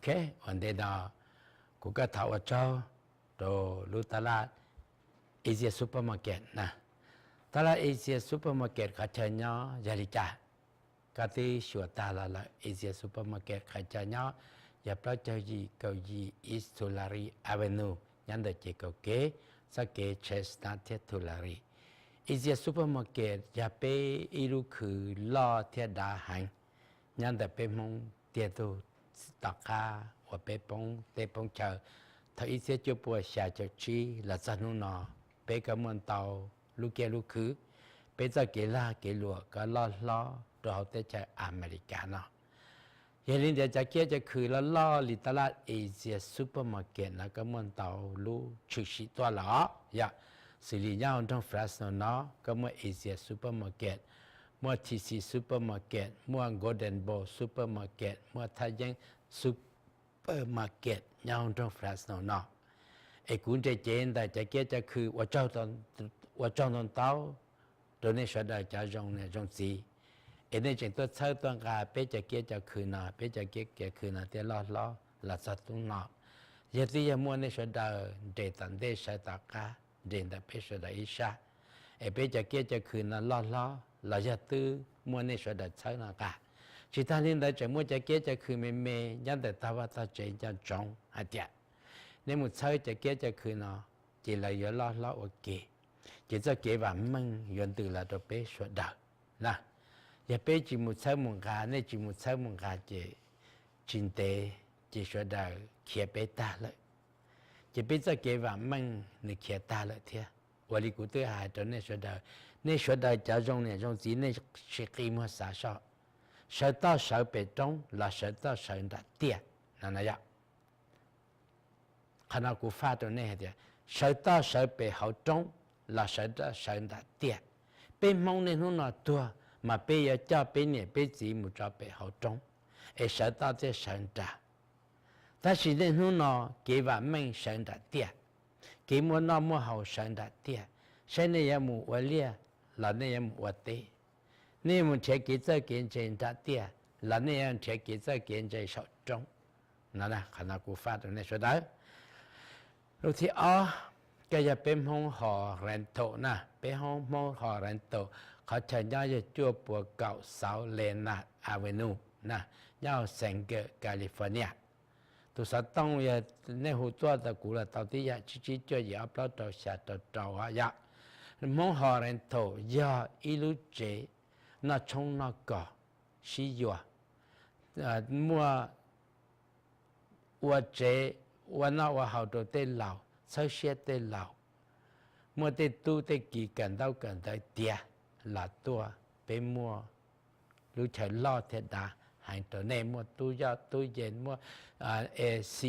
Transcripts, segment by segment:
Ok, ua ntej no kuv kuj thov ua tsaug rau lub tab laj Asia Supermarket na. Tab laj Asia Supermarket qhov chaw nyob yog li cas? Koj twb xyuas tag los lawm, Asia Supermarket qhov chaw nyob yog plaub caug yim kaum yim East Tulare Avenue, nyob ntawm ces kaum kev, txoj kev Chestnut thiab Tulare. Asia Supermarket yog peb ib lub khw loj thiab dav heev nyob ntawm peb Hmoob tiag tug tom qab uas peb poob teb poob chaw thaum ib txhiab cuaj pua xya caum tsib los txog hnub no, peb kuj muaj ntau lub kiab lub khw, peb txoj kev lag kev luam kuj loj hlob rau hauv teb chaws Amelikas no. Yog li ntawd cov kiab cov khw loj loj li tab laj Asia Supermarket no kuj muaj ntau lub tshwm sim tuaj los yog, xws li nyob hauv nroog Fresno no kuj muaj Asia Supermarket, muaj T C Supermarket, muaj Golden Bowl Supermarket, muaj Thaj Yeeb Supermarket nyob hauv nroog Fresno no. Es kuv nres cev ntawm cov kiab cov khw ua tsaug ntau ntau rau nej sawv daws cov zoo niam zoo txiv, es nej tseem tuaj txhawb tuaj nqa peb cov kiab cov khw no, peb cov kiab cov khw no thiaj loj hlob los txog hnub no. Yog twb yog muaj nej sawv daws nres tom ntej sawv tom qab, nres ntawm peb sawv daws ib sab, es peb cov kiab cov khw no loj hlob los yog twb muaj nej sawv daws txhawb no nqa. Tsis tag li ntawd tseem muaj cov kiab cov khw me me nyob ntawm tog vaj tog tsev nco ntsoov hais tias nej mus txhawb cov kiab cov khw no, ces lawv yuav loj hlob ua ke, ces txoj kev vam meej yuav ntws los rau peb sawv daws na. Yog peb tsis mus txhawb mus nqa, nej tsis mus txhawb mus nqa ces tsis ntev ces sawv daws khiav peb tag lawm, ces peb txoj kev vam meej nws khiav tag lawm thiab. Ua li kuv twb hais rau nej sawv daws, nej sawv daws cov zoo niam zoo txiv nej sim qi muag xav soj, sawv toj sawv pem roob los sawv toj sawv nram tiaj no na yom. Qhov no kuv faj rau nej hais tias sawv toj sawv pem hauv roob los sawv toj sawv nram tiaj. Peb Hmoob niaj hnub no tuag mas peb yuav coj peb niam peb txiv mus tso pem hauv roob, es sawv toj thiaj sawv nram. Tab sis niaj hnub no kev vam meej sawv nram tiaj, kev muaj noj muaj haus sawv nram tiaj. Saib nej yuav mus ua liaj los nej yuav mus ua teb, nej yuav mus nrhiav kev txawj kev ntse nram tiaj los nej yuav nrhiav kev txawj kev ntse saum roob no. Qhov no kuv faj rau nej sawv daws. Lub thib ob, koj yog peb Hmoob ho rental na, peb Hmoob ho rental, qhov chaw nyob yog cuaj pua kaum South Lenoir Avenue na, nyob hauv Sanger, California. Tus xov tooj yog nej hu tuaj rau kuv los tau tib yam, tsib tsib cuaj yim ob plaub rau xya rau rau yom. Hmoob ho rental yog ib lub tsev noj tshoob noj kos sib yuav, muaj ua tsev ua noj ua haus rau tej laus, txhawb siab tej laus, muaj tej tub tej kiv kawm ntaub kawm ntawv tiav los tuaj, peb muaj lub chaw loj thiab dav heev rau nej, muaj tub yoj tub ye, muaj ac,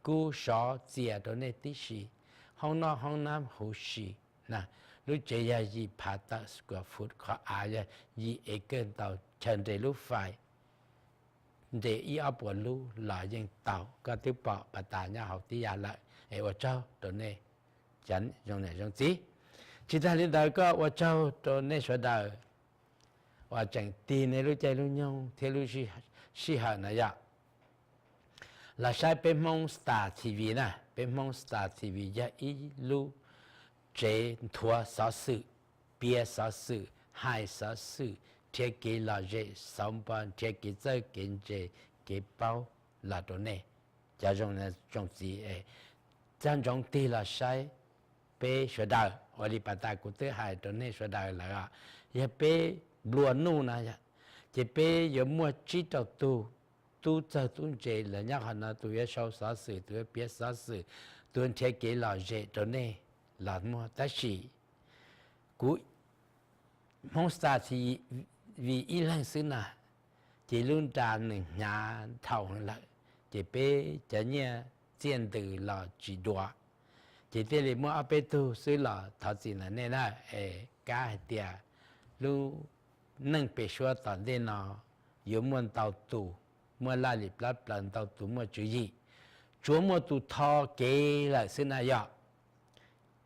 kub sov txias rau nej tib si, hoob noj hoob nab huv si na. Lub tsev yog yim phav tawm square foot, qhov av yog yim acre ntau, chaw nres lub fais nres ib ob puas lub los yeej tau. Koj twb pom pas tas nyob hauv tib yam lawm es ua tsaug rau nej cov zoo niam zoo txiv. Tsis tag li ntawd koj ua tsaug rau nej sawv daws uas tseem tig nej lub caij lub nyoog thiab lub sij hawm no yom los saib peb Hmoob Star T V na. Peb Hmoob Star T V yog ib lub tsev nthuav xov xwm, piav xov xwm, hais xov xwm, nrhiav kev lom zem, xov npo, nrhiav kev txawj kev ntse, kev paub los rau nej cov zoo niam zoo txiv. Txog ntsoov tig los saib peb sawv daws, ua li pas tas kuv twb hais rau nej sawv daws lawm, yog peb nplua nuj na, ces peb yuav muaj tsib rau tug tub txawg tub ntse los nyob qhov no, tus yuav sau xov xwm, tus yuav piav xov xwm, tus yuav nrhiav kev lom zem rau nej los muaj. Tab sis kuv Hmoob Star T V ib leeg xwb na, ces lub nra nws hnyav dhau heev lawm, ces peb cov nyiaj txiaj ntws los tsis dua, ces thiaj li muaj ob peb tug xwb los thov txim ntawm nej na. Es kab hais tias lub neej pem suab tom ntej no yuav muaj ntau tus muaj laj lim plab plaws, ntau tus muaj tswv yim, tsuav muaj tus tho kev lawm xwb na yom,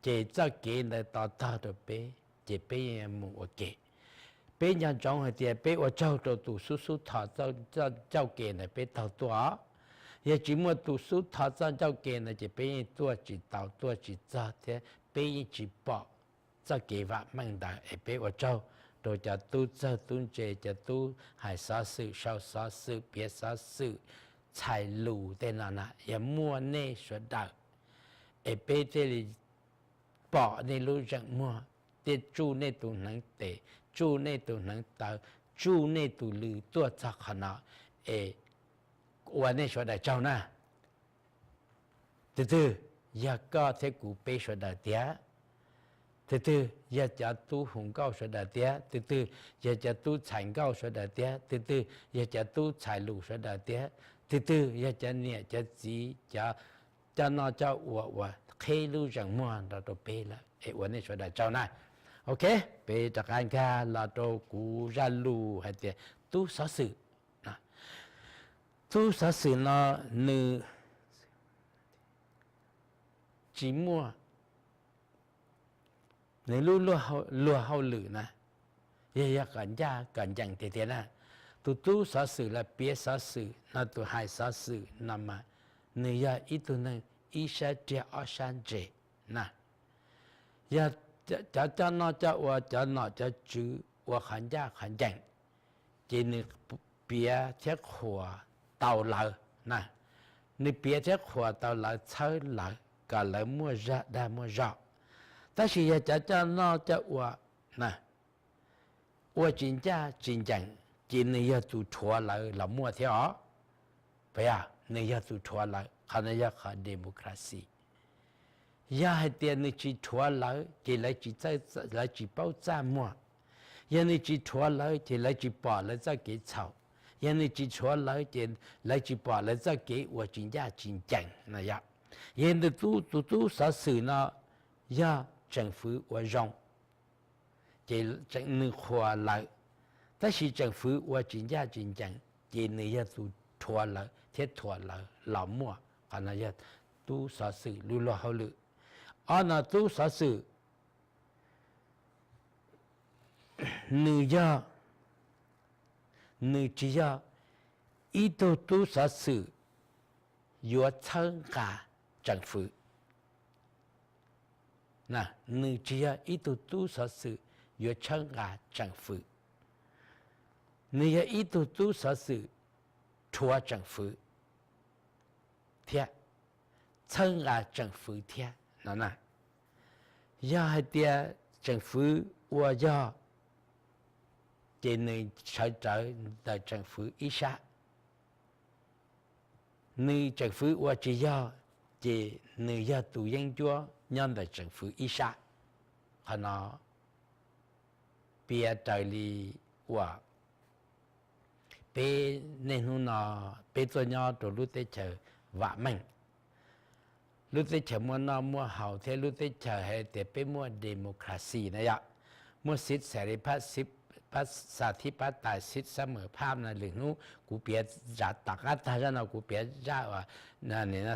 ces txoj kev ntawd to tog rau peb, ces peb mus ua ke. Peb nco ntsoov hais tias peb ua tsaug rau tus xub xub tho cauj kev ntawd peb taug tuaj os. Yog tsis muaj tus xub thawj txoj ncauj ke ntawd ces peb yeej tuaj tsis tau tuaj tsis txog thiab peb yeej tsis pom txoj kev vam meej ntawd. Es peb ua tsaug rau cov tub txawj tub ntse, cov tub hais xov xwm, sau xov xwm, piav xov xwm, txhais lus tej no na, yog muaj nej sawv daws es peb thiaj li pom nej lub zeem muag, thiaj tsuj nej tus hneev tes, tsuj nej tus hneev taw, tsuj nej tus lw tuaj txog qhov no, es ua nej sawv daws tsaug na. Tus twg? Yog koj thiab kuv peb sawv daws tiag. Tus twg? Yog cov tub hu nkauj sawv daws tiag. Tus twg? Yog cov tub txhais nkauj sawv daws tiag. Tus twg? Yog cov tub txhais lus sawv daws tiag. Tus twg? Yog cov niam cov txiv, cov coj noj coj ua uas qheb lub zeem muag nrog rau peb lawm, es ua nej sawv daws tsaug na. Ok, peb rov qab nkag los rau kuv zaj lus hais tias tub xov xwm. Tub xov xwm no nws tsis muaj, nws lub luag hauj lwm na, yog yog kom ncaj kom ncees tiag tiag na. Tus tub xov xwm los piav xov xwm no, tus hais xov xwm no mas nws yog ib tug neeg ib sab riag ob sab ntse na. Yog cov coj noj coj ua, cov nom cov tswv ua qhov ncaj qhov ncees, ces nws piav thiab qhuas tau lawv na. Nws piav thiab qhuas tau lawv, txhawb lawv kom lawv muaj zog dag muaj zog. Tab sis yog cov coj noj coj ua na, ua tsis ncaj tsis ncees, ces nws yog tus rhuav lawv los muaj thiab os. Puas yog? Nws yog tus rhuav lawv. Qhov no yog qhov democracy. Yog hais tias nws tsis rhuav lawv ces lawv tsis paub txaj muag. Yog nws tsis rhuav lawv ces lawv tsis pom lawv txoj kev txhaum. Yog nws tsis rhuav lawv ces lawv tsis pom lawv txoj kev ua tsis ncaj tsis ncees no yog. Yog tus tub xov xwm no yog tseem fwv ua zoo, ces nws qhuas lawv. Tab sis tseem fwv ua tsis ncaj tsis ncees, ces nws yog tus rhuav lawv thiab thuam lawv los muaj. Qhov no yog tub xov xwm lub luag hauj lwm. Ob no tub xov xwm, nws yog, nws tsis yog ib tug tub xov xwm yuav txhawb nqa tseem fwv. Nws tsis yog ib tug tub xov xwm yuav txhawb nqa tseem fwv. Nws yog ib tug tub xov xwm rhuav tseem fwv thiab txhawb nqa tseem fwv thiab no na. Yog hais tias tseem fwv ua yog, ces nws sawv rawv ntawm tseem fwv ib sab. Nws tseem fwv ua tsis yog, ces nws yog tus yeeb ncuab nyob ntawm tseem fwv ib sab. Qhov no piav raws li uas peb niaj hnub no peb tuaj nyob rau lub teb chaws vam meej, lub teb chaws muaj noj muaj haus thiab lub teb chaws hais tias peb muaj democracy na yom, muaj xib xas thib pab tais, xib xab mem phab no. Lwm hnub kuv piav zaj tom qab tag zaj no kuv piav zaj uas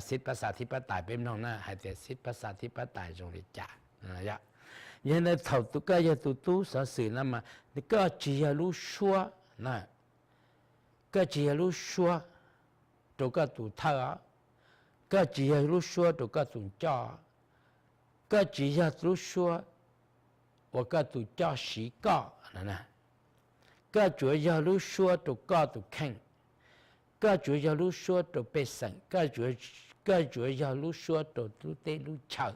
xib pab xas thib pab tais peb mloog na, hais tias xib pab xas thib pab tais zoo li cas. Yog ntawd thaum koj yog tus tub xov xwm no mas koj tsis yog lub suab na, koj tsis yog lub suab rau koj tus thawj os, koj tsis yog lub suab rau koj tus coj, koj tsis yog lub suab uas koj tus coj siv koj no. Koj tsuas yog lub suab rau koj tus kheej, koj tsuas yog lub suab rau pej xeem, koj tsuas yog lub suab rau lub teb lub chaw.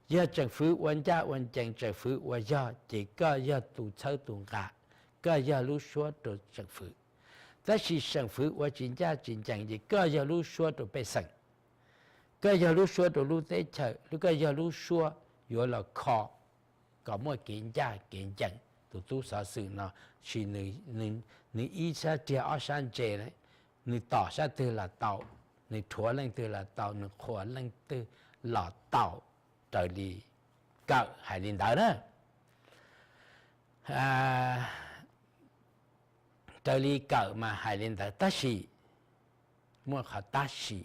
Yog tseem fwv ua ncaj ua ncees, tseem fwv ua yog, ces koj yog tus txhawb tus nqa, koj yog lub suab rau tseem fwv. Tab sis tseem fwv ua tsis ncaj tsis ncees ces koj yog lub suab rau pej xeem, koj yog lub suab rau lub teb chaws, koj yog lub suab yuav los kho kom muaj kev ncaj kev ncees. Tus tub xov xwm no, sis nws ib sab riag ob sab ntse, nws tom sab twg los tau, nws rhuav leej twg los tau, nws qhuas leej twg los tau, raws li Kawm hais li ntawd na. Raws li Kawm mas hais li ntawd tab sis muaj qhov tab sis,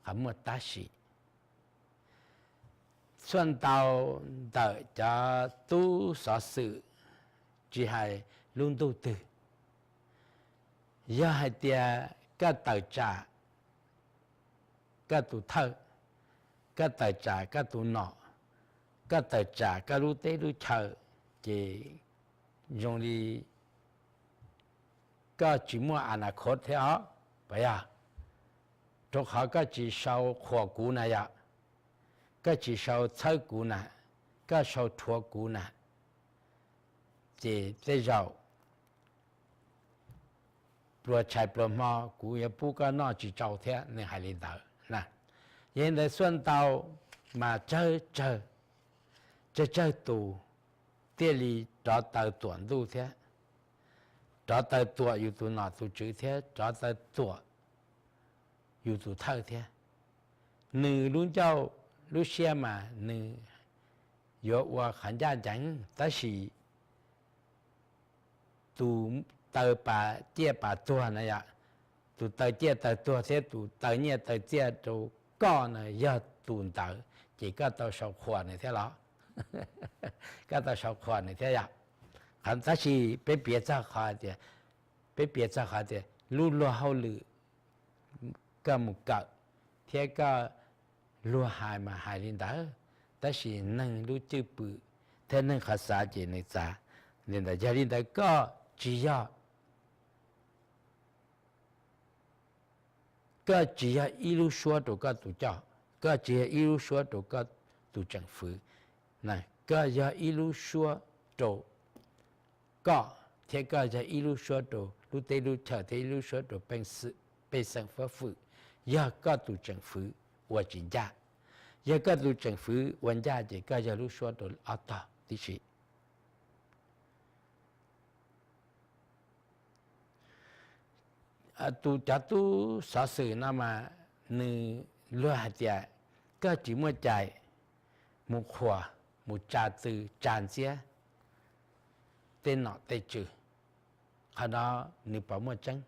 qhov muaj tab sis, txhua ntau ntawm cov tub xov xwm tsis hais lub ntuj twg, yog hais tias koj tawm tsam koj tus thawj, koj tawm tsam koj tus nom, koj tawm tsam koj lub teb lub chaw, ces zoo li koj tsis muaj a na khos thiab os, puas yog? Rau qhov koj tsis sau qhuas kuv na yom, koj tsis sau txhawb kuv na, koj sau rhuav kuv na, ces tej zaum pluas tshais pluas hmo kuv yuav pub koj noj tsis tsau thiab, nws hais li ntawd na. Yog li ntawd xuaj ntau mas tsawg tsawg, tsawg tsawg tus thiaj li rov taw tuam ntuj thiab, rov taw tuam yus tus nom tus tswv thiab rov taw tuam yus tus thawj thiab. Nws lub ncauj lub siab mas nws yuav ua qhov ncaj ncees, tab sis tus taw pas ciaj pas tuag na yom, tus taw ciaj taw tuag thiab tus taw nyiaj taw txiaj rau koj na yog tus ntawd, ces koj tau sau qhuas nws thiab los? Koj tau sau qhuas nws thiab yom. Qhov tab sis peb piav txog qhov tias, peb piav txog qhov tias lub luag hauj lwm koj mus kawm thiab koj luag hais mas hais li ntawd, tab sis neeg lub cwj pwm thiab neeg qhov xav ces nws txav li ntawd. Yog li ntawd koj tsis yog, koj tsis yog ib lub suab rau koj tus coj, koj tsis yog ib lub suab rau koj tus tseem fwv, koj yog ib lub suab rau koj thiab koj yog ib lub suab rau lub teb lub chaw thiab ib lub suab rau pej xeem fab fwm. Yog koj tus tseem fwv ua tsis ncaj, yog koj tus tseem fwv ua ncaj ces koj yog lub suab rau ob tog tib si. Tus cov tub xov xwm no mas nws luag hais tias koj tsis muaj cai mus qhuas, mus tsa tw tsa ntxiab tej nom tej tswv. Qhov no nws puas muaj tseeb?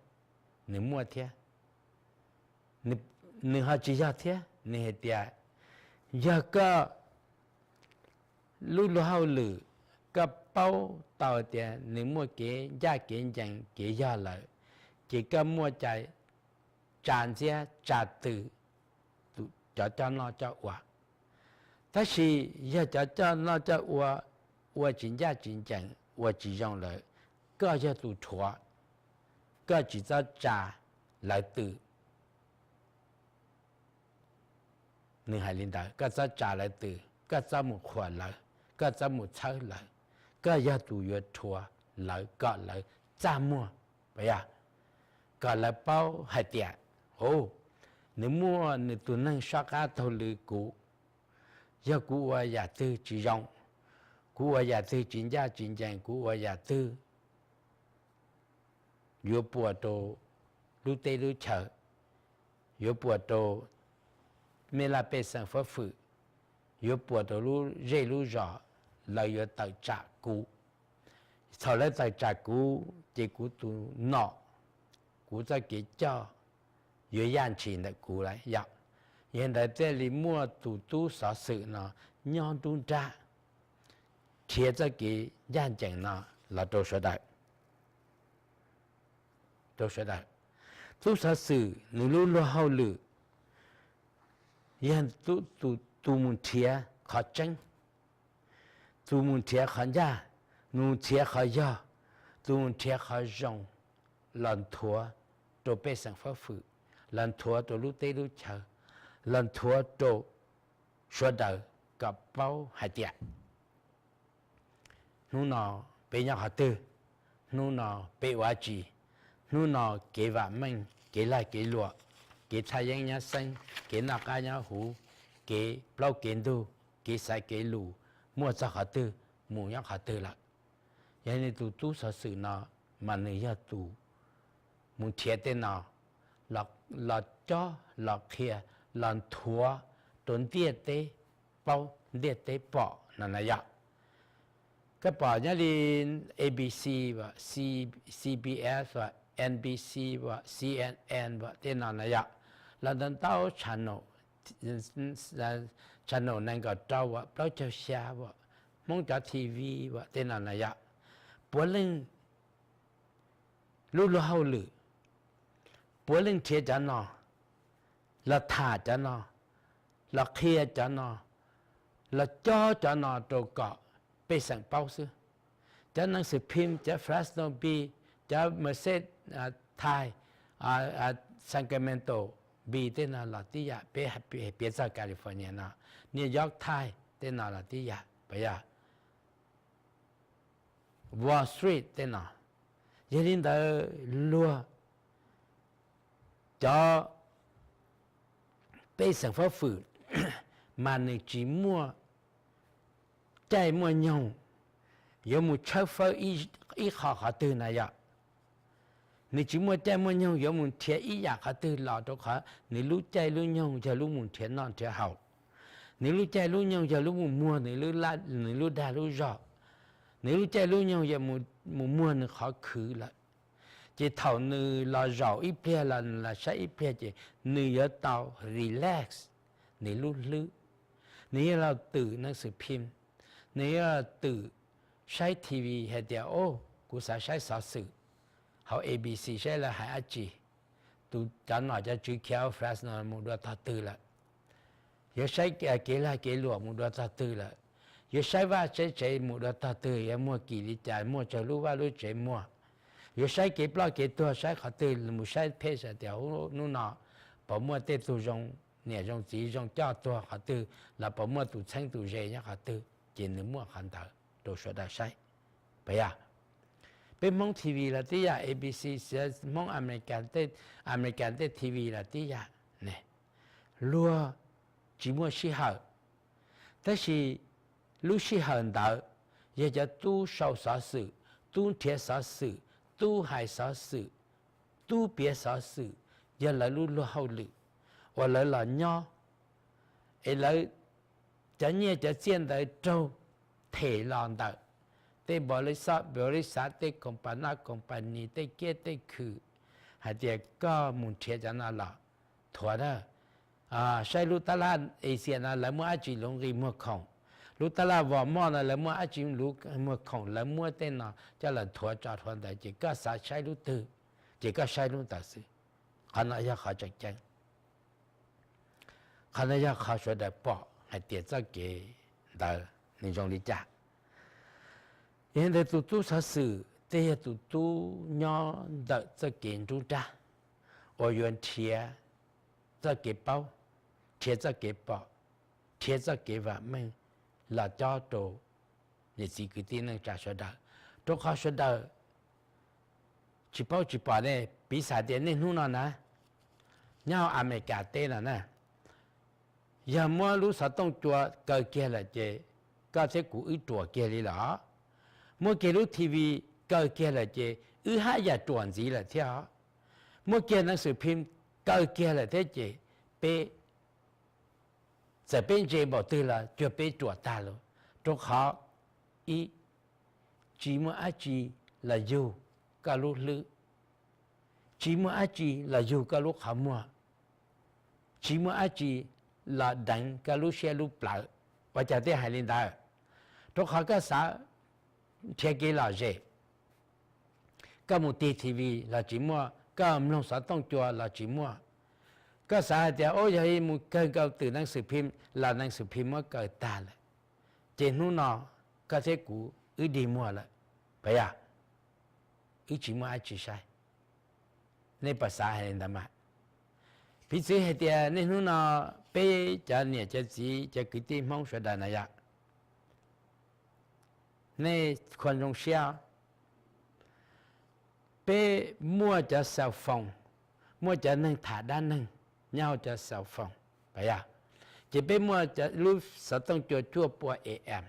Nws muaj thiab. Nws ho tsis yog thiab, nws hais tias yog koj lub luag hauj lwm koj paub tau tias nws muaj kev ncaj kev ncees kev yog lawm, ces koj muaj cai tsa ntxiab tsa tw cov coj noj coj ua. Tab sis yog cov coj noj coj ua ua tsis ncaj tsis ncees ua tsis zoo lawm, koj yog tus rhuav, koj tsis txhob tsa lawv tw. Nws hais li ntawd, koj txhob tsa lawv tw, koj txhob mus qhuas lawv, koj txhob mus txhawb lawv. Koj yog tus yuav rhuav lawv kom lawv txaj muag, puas yog? Kom lawv paub hais tias, o, nws muaj nws tus neeg soj qab taug lw kuv. Yog kuv ua yam twg tsis zoo, kuv ua yam twg tsis ncaj tsis ncees, kuv ua yam twg yuav puas rau lub teb lub chaw, yuav puas rau mej laj pej xeem fab fwm, yuav puas rau lub zej lub zos, lawv yuav tawm tsam kuv. Thaum lawv tawm tsam kuv ces kuv tus nom, kuv txoj kev coj yuav yaj ntshis ntawm kuv lawm yom. Yog li ntawd thiaj li muaj tus tub xov xwm no nyob nruab nrab nrhiav txoj kev ncaj ncees no los rau sawv daws, rau sawv daws. Tub xov xwm nws lub luag hauj lwm yog tus mus nrhiav qhov tseeb, tus mus nrhiav qhov ncaj, mus nrhiav qhov yog, tus mus nrhiav qhov zoo los nthuav rau pej xeem fab fwm, los nthuav rau lub teb lub chaw, los nthuav rau sawv daws kom paub hais tias hnub no peb nyob qhov twg, hnub no peb ua tsi, hnub no kev vam meej, kev lag kev luam, kev thaj yeeb nyab xeeb, kev noj qab nyob huv, kev plaub kev ntug, kev xaiv kev lus, muaj txog qhov twg, mus nyob qhov twg lawm. Yog li tus tub xov xwm no mas nws yog tus mus nrhiav tej no los cob los qhia, los nthuav rau ntiaj teb paub ntiaj teb pom no na yom. Koj pom nyob li A B C, C B S, N B C, C N N tej no na yom, los ntau ntau channel, channel nees nkaum rau, plaub caug xya, Hmoob cov T V tej no na yom, puav leej lub luag hauj lwm puav leej nrhiav cov no los tham cov no, los qhia cov no, los cob cov no rau kom pej xeem paub xwb. Cov neeg xwm phim, cov Fresno Bee, cov Merced Times, Sacramento Bee tej no los tib yam, peb piav txog California no, New York Times tej no los tib yam, puas yog? Wall Street tej no. Yog li ntawd, luag cov pej xeem fab fwm mas nws tsis muaj caij muaj nyoog yuav mus tshawb fawb ib qho qhov twg na yom. Nws tsis muaj caij muaj nyoog yuav mus nrhiav ib yam qhov twg los, rau qhov nws lub caij lub nyoog yog lub mus nrhiav noj nrhiav haus. Nws lub caij lub nyoog yog lub mus muag nws lub dag lub zog. Nws lub caij lub nyoog yog mus muag nws qhov khwv lawm. Ces thaum nws los zaum ib pliag los nws los saib ib pliag ces nws yuav tau relax nws lub hlwb. Nws yuav los twm neeg xwm phim, nws yuav los twm saib T V hais tias, o, kuv xav saib xov xwm hauv A B C saib lawv hais dab tsi, tus cov nom cov tswv khiav Fresno mus dua tog twg lawm. Yuav saib kev lag kev luam mus dua tog twg lawm. Yuav saib vaj saib tsev mus dua tog twg, yuav muag kim li cas, muag tsawg lub vaj lub tsev muag. Yuav saib kev ploj kev tuag, saib qhov twg, mus saib page tias hnub no puas muaj tej tug zoo niam zoo txiv zoo coj tuag qhov twg los puas muaj tus txheeb tus ze nyob qhov twg, ces nws muaj qhov ntawd rau sawv daws saib. Puas yog? Peb Hmoob T V los tib yam, A B C, Hmoob American tej T V los tib yam ne. Luag tsis muaj sij hawm, tab sis lub sij hawm ntawd yog cov tub sau xov xwm, tub nrhiav xov xwm, tub hais xov xwm, tub piav xov xwm, yog lawv lub luag hauj lwm uas lawv los nyob, es lawv cov nyiaj cov txiaj ntawd raug them los ntawm tej npaus li xav tej koom pa naj koom pa nis tej kiab tej khw, hais tias koj mus nrhiav cov no los thuav na. Saib lub tab laj Asia no lawv muaj dab tsi lub nqi muag khoom, lub tab laj Walmart no lawv muaj dab tsi lub muag khoom, lawv muab tej no coj los thuav tso thuav ntawd, ces koj xav saib lub twg ces koj saib lub ntawd xwb. Qhov no yog qhov tseem ceeb. Qhov no yog qhov sawv daws pom hais tias txoj kev ntawd nws zoo li cas. Yog li ntawd tus tub xov xwm tej yog tus tub nyob ntawm txoj kev nruab nrab uas yuav nrhiav txoj kev paub, nrhiav txoj kev pom, nrhiav txoj kev vam meej los cob rau niam txiv kwv tij neej tsa sawv daws, rau qhov sawv daws tsis paub tsis pom ne. Piv xam tias niaj hnub no na, nyob hauv Amelikas teb no na, yog muab lub xov tooj cua kaw kiag lawm ces koj thiab kuv wb ruam kiag li lawm. Muab kiag lub T V kaw kiag lawm ces wb haj yam ruam ntxiv lawm thiab. Muab kiag neeg xwm phim kaw kiag lawm thiab ces peb, txawm peb ntse npaum twg los cuag peb ruam tag lawm, rau qhov ib, tsis muaj dab tsi los yug koj lub hlwb, tsis muaj dab tsi los yug koj lub qhov muag, tsis muaj dab tsi los deev koj lub siab lub plawv. Ua cas thiaj hais li ntawd? Rau qhov koj xav nrhiav kev lom zem, koj mus tig T V los tsis muaj, koj mloog xov tooj cua los tsis muaj. Koj xav hais tias, o, yog mus kawg nkaus twm neeg xwm phim los neeg xwm phim muab kaw tag lawm, ces hnub no koj thiab kuv wb dig muag lawm, puas yog? Wb tsis muaj dab tsi saib. Nej puas xav hais li ntawd mas? Piv txwv hais tias niaj hnub no peb cov niam cov txiv cov kwv tij Hmoob sawv daws na yom, nej khuam zoo siab, peb muaj cov cell phone, muaj cov neeg tham dab neeg nyob hauv cov cell phone, puas yog? Ces peb muaj lub xov tooj cua cuaj pua A M.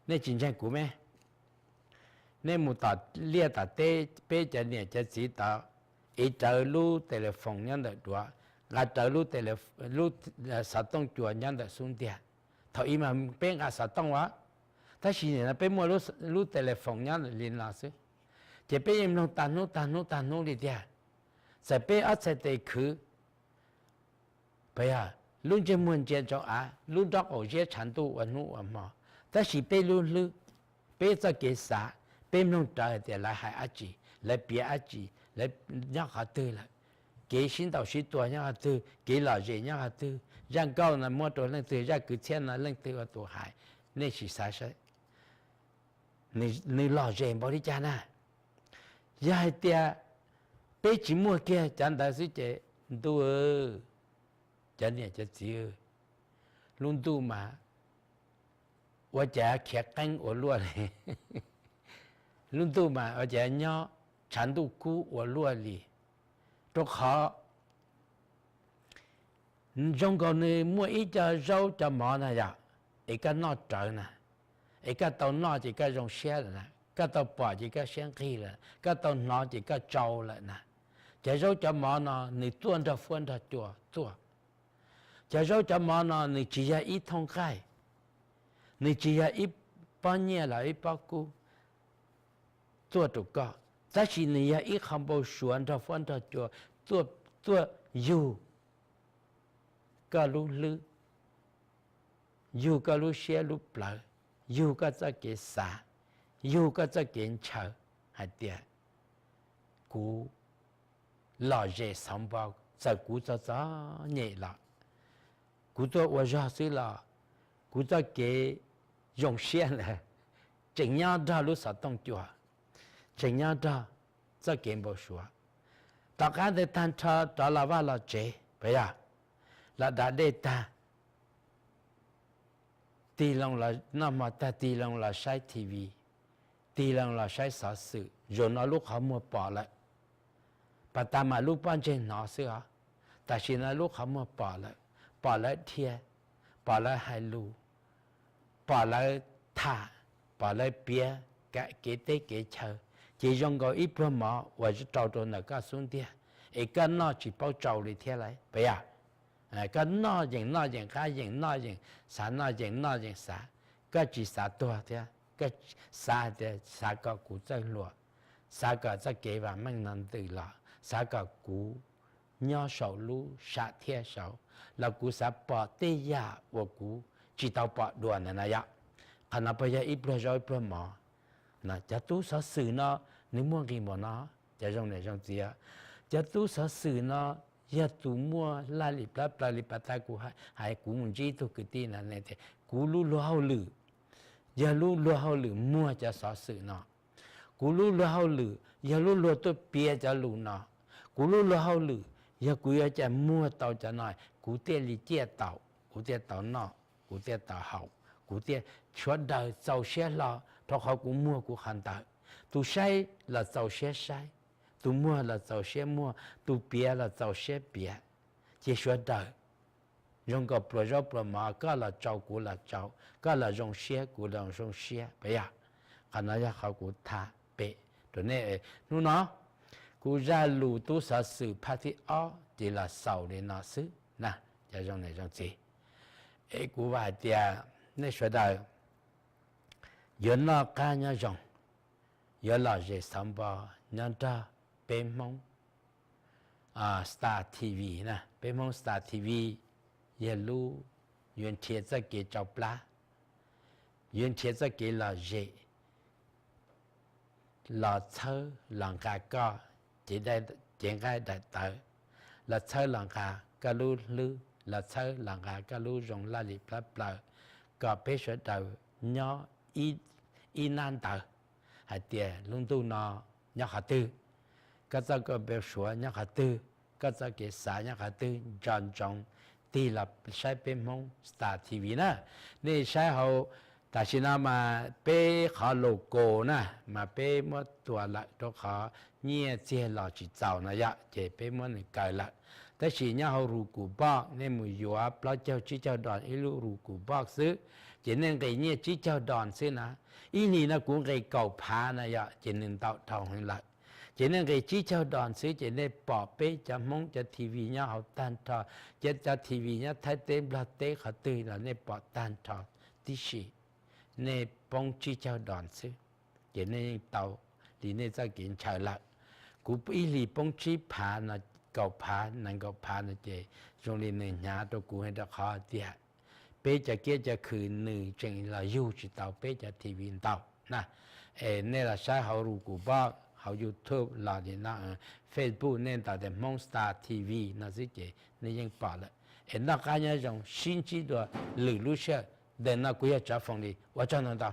Nej tsis ntseeg kuv me, nej mus tom liaj tom teb, peb cov niam cov txiv tod, ev rawv lub telephone nyob ntawm duav, nqa rawv lub xov tooj cua nyob ntawm xub ntiag. Thaum ub mas peb nqa xov tooj as, tab sis nim no peb muaj lub telephone nyob li no xwb, ces peb yeej mloog tag hnub tag hnub tag hnub li tiag. Txawm peb ob txhais tes khwv, puas yog, lub ntsej muag ntsia ntsoov av, lub nrob qaum ziab tshav ntuj ua hnub ua hmo, tab sis peb lub hlwb, peb txoj kev xav, peb mloog rawv hais tias lawv hais dab tsi, lawv piav dab tsi, lawv nyob qhov twg lawm, kev sib ntaus sib tua nyob qhov twg, kev lom zem nyob qhov twg, zaj nkauj no muab rau leej twg, zaj kwv txhiaj no leej twg ua tus hais, nej sim xav saib nws lom zem npaum li cas na. Yog hais tias peb tsis muaj kiag cov ntawd xwb ces ntuj, cov niam cov txiv, lub ntuj mas ua cas khiav qeeb ua luaj li, lub ntuj mas ua cas nyob tshav ntuj kub ua luaj li, rau qhov zoo nkaus nws muaj ib co zaub cov mov na yom, es koj noj rawv na, es koj tau noj ces koj zoo siab lawm na, koj tau pom ces koj siab nqig lawm, koj tau hnov ces koj tsau lawm na. Cov zaub cov mov no nws tuaj nrog fuab nrog cua tuaj. Cov zaub cov mov no nws tsis yog ib thooj nqaij, nws tsis yog ib pob nyiaj los ib pob kub tuaj rau koj, tab sis nws yog ib qho npau suav nrog fuab nrog cua tuaj, tuaj yug koj lub hlwb, yug koj lub siab lub plawv, yug koj txoj kev xav, yug koj txoj kev ntshaw hais tias kuv lom zem xauv npo, txawm kuv txom txom nyem los, kuv tuaj ua zog xwb los, kuv txoj kev zoo siab ntawd tseem nyob nrog lub xov tooj cua, tseem nyob nrog txoj kev npau suav. Tom qab ntawd tag nrho rov los vaj los tsev, puas yog? Los da dej tag, tig loo los noj hmo tag tig loo los saib T V, tig loo los saib xov xwm, zaum no lub qhov muag pom lawm. Pas tas mas lub pob ntseg hnov xwb os, tam sim no lub qhov muag pom lawm, pom lawv dhia, pom lawv hais lus, pom lawv tham, pom lawv piav kev teb kev chaw, ces zoo nkaus ib pluag mov uas rau rau ntawm koj xub ntiag, es koj noj tsis paub tsau li thiab lauj, puas yog? Koj noj yeem noj yeem qab yeem noj yeem xav noj yeem noj yeem xav, koj tsis xav tuag thiab, koj xav tias xav kom kuv txawj hluas, xav kom txoj kev vam meej no ntws los, xav kom kuv nyob saum lub sam thiaj saud los kuv xav pom tej yam uas kuv tsis tau pom dua ntawd na yom. Qhov no puas yog ib pluag zaub ib pluag mov? Cov tub xov xwm no nws muaj nqis npaum no, cov zoo niam zoo txiv, cov tub xov xwm no yog tus muaj laj lim plab plaws li pas tas kuv hais, kuv mus ntsib ib tug kwv tij na, kuv lub luag hauj lwm yog lub luag hauj lwm muag cov xov xwm no, kuv lub luag hauj lwm yog lub luag tuaj piav cov lus no, kuv lub luag hauj lwm yog kuv yuav cas muag tau cov no kuv thiaj li ciaj tau, kuv thiaj tau noj, kuv thiaj tau haus, kuv thiaj, sawv daws txaus siab hlo rau qhov kuv muag kuv qhov ntawd. Tus saib los txaus siab saib, tus muag los txaus siab muag, tus piav los txaus siab piav, ces sawv daws zoo nkaus pluas zaub pluas mov, koj los tsau kuv los tsau, koj los zoo siab kuv los zoo siab, puas yog? Qhov no yog qhov kuv tham pem rau nej hnub no. Kuv zaj lus tub xov xwm phab thib ob ces los xaus li no xwb na, cov zoo niam zoo txiv. Es kuv vam hais tias nej sawv daws yuav noj qab nyob zoo, yuav lom zem xauv npo nyob nrog peb Hmoob Star T V na. Peb Hmoob Star T V yog lub yuav nrhiav txoj kev tsau plab, yuav nrhiav txoj kev lom zem los txhawb los nqa koj cev nqaij daim tawv, los txhawb los nqa koj lub hlwb, los txhawb los nqa koj lub zoo laj lim plab plaws, kom peb sawv daws nyob ib nab ntawd hais tias lub ntuj no nyob qhov twg, koj txoj kev npau suav nyob qhov twg, koj txoj kev xav nyob qhov twg, nco ntsoov tig los saib peb Hmoob Star T V na. Nej saib hauv, tam sim no mas peb qhov logo na, mas peb muab tua lawm rau qhov nyiaj txiag los tsis txaus no yom, ces peb muab nws kaw lawm. Tab sis nyob hauv Roku Box nej mus yuav plaub caug tsib caug dos ib lub Roku Box xwb, ces nej nqis nyiaj tsib caug dos xwb na. Ib hlis no kuv nqis kaum phav na yom, ces nws ntau dhau heev lawm. Ces nej nqis tsib caug dos xwb ces nej pom peb cov Hmoob cov T V nyob hauv tag nrho, cov T V nyob Thaib teb Nplog teb qhov twg los nej pom tag nrho tib si. Nej poob tsib caug dos xwb ces nej yeej tau li nej txoj kev ntshaw lawm. Kuv ib hlis poob tsib phav no, kaum phav, nees nkaum phav no ces zoo li nws hnyav rau kuv rau qhov tias peb cov kiab cov khw nws tseem los yug tsis tau peb cov T V ntau na. Es nej los saib hauv Roku Box, hauv YouTube los nim no Facebook nej ntaus tias Hmoob Star T V no xwb ces nej yeej pom lawm. Es noj qab nyob zoo, sib ntsib dua lwm lub sij hawm. Ntawm no kuv yog Tsav Foom Lis, ua tsaug ntau ntau.